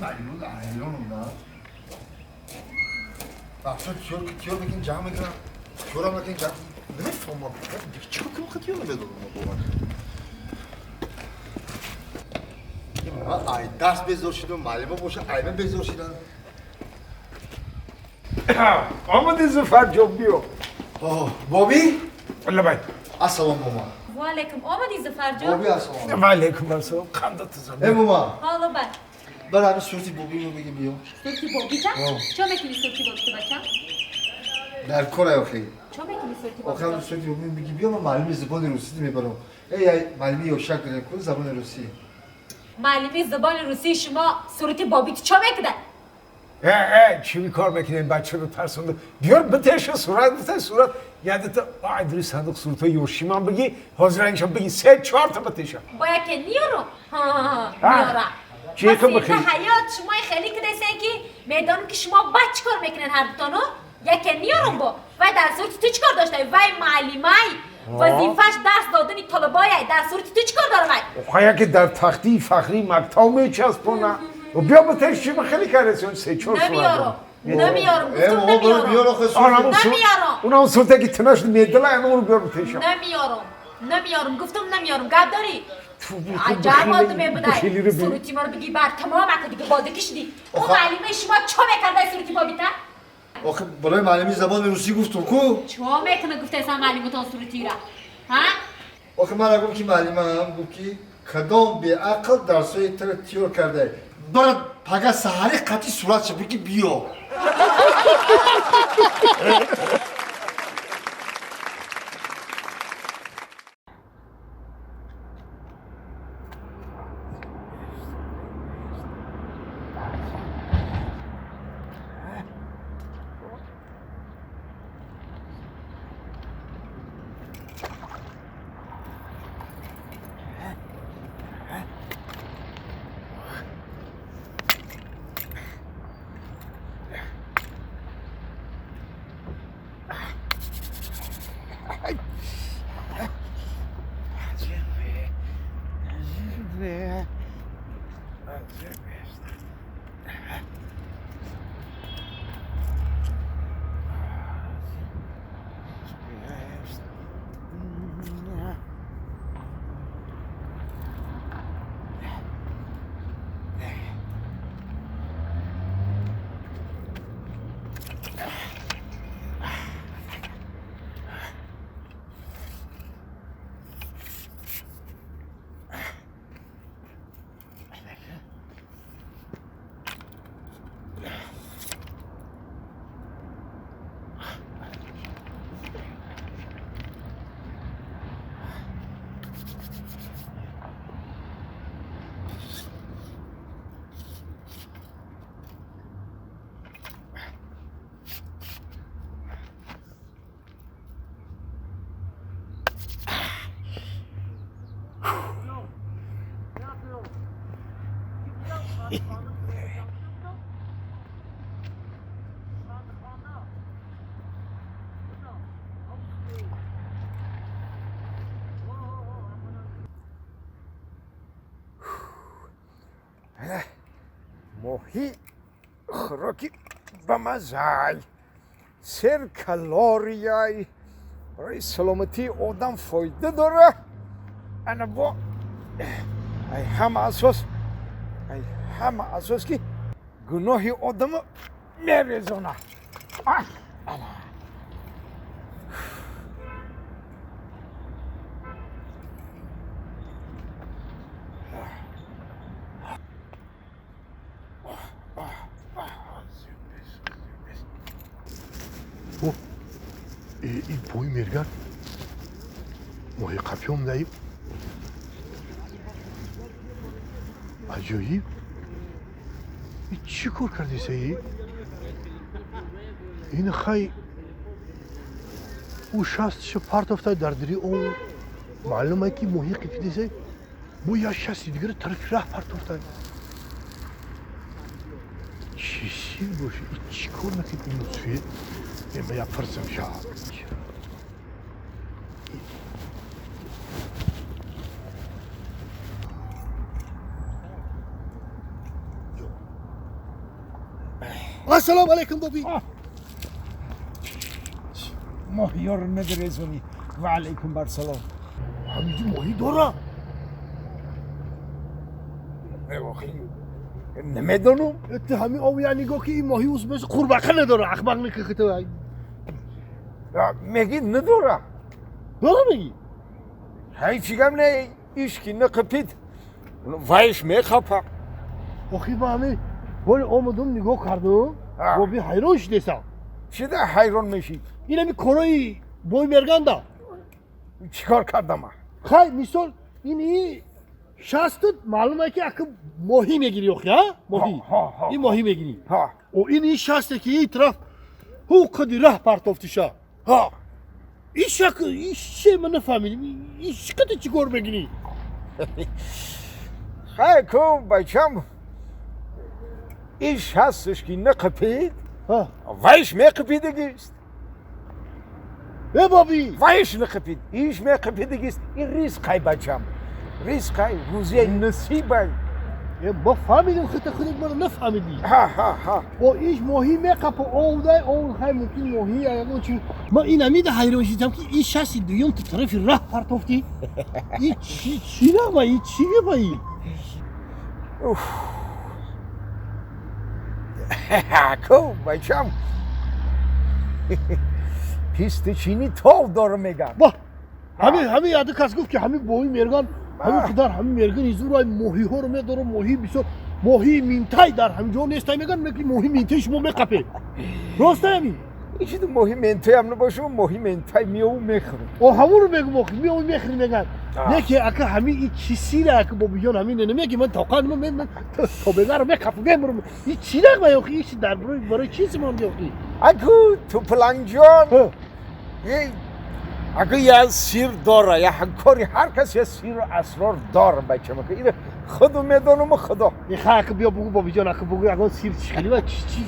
معلوم حیرانم نه بخشا تیار بکن جمع میکنم تیارم بکن جمع نمیفهمم دیگه چیکار کنم خیلی تیار نمیدادم باور من ای درس بیزار شدم معلمه باشه ایمه بیزار شدن آمدی زفر جان بیا بابی؟ لبای السلام ماما و علیکم آمدی زفر جان؟ بابی السلام و علیکم السلام قندت زن ای ماما حالا بر برای همین صورتی بابی رو بگی بیا صورتی بابی تا؟ چه میکنی صورتی بابی تو بچم؟ در کار آخی چه میکنی صورتی بابی آخه همین صورتی بابی بگی بیا من معلم زبان روسی میبرم ای معلمی یوشک داره کل زبان روسی معلمی زبان روسی شما صورتی بابی تو چه میکنه؟ ای چی کار میکنیم بچه رو ترسونده بیار بتشه صورت بته صورت یادت آدری صندوق صورت یوشی من بگی حاضر انشان بگی سه چهار تا بتشه باید که نیارم ها نیارم چی تو بخیر حیات شما خیلی که دیسن که میدانم که شما بچ کار میکنن هر دوتانو یکی نیارم با وای در صورت تو چیکار داشته وای معلمای وظیفش درس دادن طلبای در صورت تو چیکار دارم وای که در تختی فخری مکتب میچسبونه و بیا بتش چی خیلی کارسون سه چهار سوال نمیارم نمیارم گفتم نمیارم نمیارم اونم صورت که تناش میدله اونو بیار بتشم نمیارم نمیارم گفتم نمیارم گپ داری عجب آدمه بودای صورتی ما رو بگی بر تمام اکا دیگه باده کشیدی اون معلمه شما چه میکرده صورتی بابیتا؟ آخه برای معلمی زبان روسی گفتم کو؟ چه میکنه گفته اصلا معلمتان صورتی را ها؟ آخه من گفت که معلمم گفت که کدام بی عقل درسای تر تیور کرده برای پگه سحری قطعی صورت شد بگی بیا ماهی خوراکی بمزای سر کالوریای برای سلامتی آدم فایده داره انا با ای همه اساس ای همه اساس که گناه آدم میریزونه این پوی میرگن ماهی قپیوم دهیم عجایب این چی کار کردی سعی؟ این خی او شستش پرت افتاد در دری اون معلومه که ماهی قپیده سعی بو یا شستی دیگه طرف راه پرت افتاد چی سیر باشه این چی کار نکرد این نصفه این باید پرسم شد Ассалому алайкум боби. Моҳиё ро надирезонӣ. Ва алайкум барсалом. Ҳамиҷи моҳӣ дора? Намедонам. Ту ҳамин об я нигоҳ ки ин моҳӣ ус мес қурбақа надора, ахмақ накӣ ту. Меги надора. Дора меги? Ҳеҷ гам не, ишки нақапид. Вайш мехапа. Охи ба ҳамин боли омадум нигоҳ кардум, боби ҳайрон шудесам. Чида ҳайрон мешӣ? Ин ҳами корои бой мерганда. Чӣ кор кардам? Хай, мисол ин шастут маълум ки ака моҳӣ мегирӣ охи, ҳа? Моҳӣ. Ин моҳӣ мегирӣ. О ин шасте ки ин тараф ҳу қади раҳ партофтиша. Ҳа. Ин шак ин че ман нафаҳмидим. Ин чӣ қадар чӣ кор мегирӣ? Хай ку бачам. Ин шасташ ки нақапид, вайш меқапидагист. Э боби! Вайш нақапид, иш меқапидагист. Ин ризқай бачам. Ризқай, рӯзияи насибай. Э ма фаҳмидим хита худат мана нафаҳмидӣ. Ҳа, ҳа, ҳа. О иш моҳӣ меқапа овдай, ов хай мумкин моҳӣ ягон чи. Ма ин амида ҳайрон шидам ки ин шасти дуюм ту тарафи раҳ партофтӣ. Ин чи чи рама, ин чи гапа ин? Уф. Ку бачам. Пистачини тов дора меган. Ба! Ҳамин ҳамин яда кас гуфт ки ҳамин бои мерган, ҳамин қадар ҳамин мерган изурай моҳиҳоро медора, моҳӣ бисёр моҳии минтай дар ҳамин ҷо нестай меган, меги моҳи минтай шумо меқапед. Рост ҳамин? Ин чизи моҳи ментай ҳам набошад, моҳи ментай меову мехӯрем. О ҳамонро мегум охи, меову мехӯрем меган. Не ки ака ҳамин ин чӣ сира ака бобиҷон ҳамин намеги ман тоқат ман тобегаро меқапам мемурам. Ин чӣ нағма охи, ин чи дар барои чӣ монди охи? Аку Тупалангҷон, аку я сир дора, я кори ҳар кас я сиру асрор дора бачам. Аку ин худу медонам худо. Хай аку биё бугу бобиҷон, аку бугу ягон сир чӣ хели ва чӣ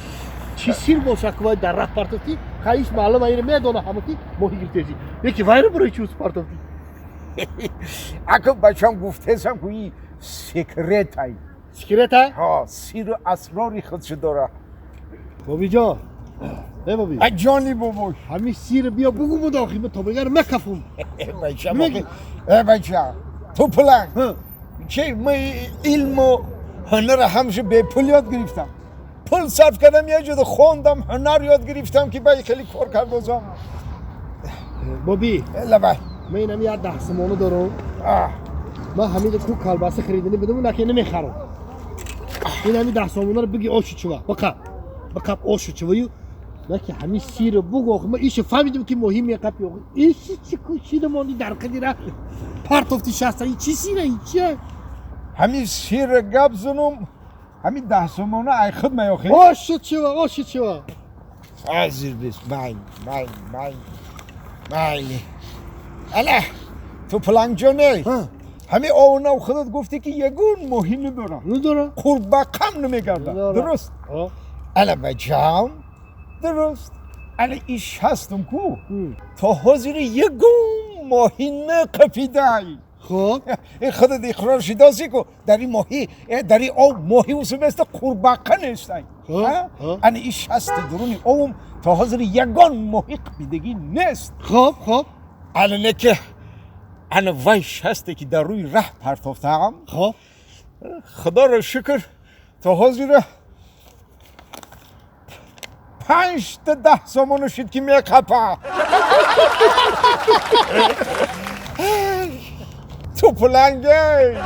чӣ сир боша аку вай дар раҳ партофтӣ? Хай иш маълум айра медона ҳама ки моҳӣ гирифтези. Яки вайро барои чӣ ус партофтӣ? Аку бачам гуфтесам ку ин секретай. Секретай? Ҳа, сиру асрори худшо дора. Бобиҷон, э боби. А ҷони бобош. Ҳамин сир биё бугу буда охи, ман тобегар мекафум. Э бачам, э бача, Тупаланг. Че ман илму ҳунарро ҳамеша бепул ёд гирифтам. Пул сарф кардам, як ҷода хондам, ҳунар ёд гирифтам ки бай хеле кор кардозам. Боби, лабай. Ман инам як 10 сомона дорам. Ман ҳамин ку колбаса харидани будам, наки намехарам. Ин ҳамин 10 сомонаро биги ошу чува. Бақаб. Бақаб ошу чуваю. Наки ҳамин сирро бугу охи, ман иша фаҳмидам ки моҳӣ меқапи охи. Иши чӣ ку чӣ намонди дар қадира партофти шаста, ин чӣ сира, ин чия? Ҳамин сирро гап занум, ҳамин 10 сомона ай худ меохи. Ошу чува, ошу чува. Азир бис, майн, майн, майн, майли. Ала, Тупалангҷоне, ҳамин овнав худат гуфтӣ ки ягон моҳӣ надора. Надора. Қурбақам намегардад. Дуруст? Ала бачам, дуруст. Ала иш ҳастам ку, то ҳозир ягон моҳӣ нақапидай. Хоб. Ин худат иқрор шидаси ку дар ин моҳӣ, дар ин об моҳӣ усуместа қурбақа нестай. Ана иш ҳасти дуруни овум то ҳозир ягон моҳӣ қапидагӣ нест. Хоб, хоб. Ана не ки ана вай шасте ки дар рӯи раҳ партофтаам. Хоб. Худоро шукр то ҳозир 5 та 10 сомона шуд ки меқапа. Тупаланге.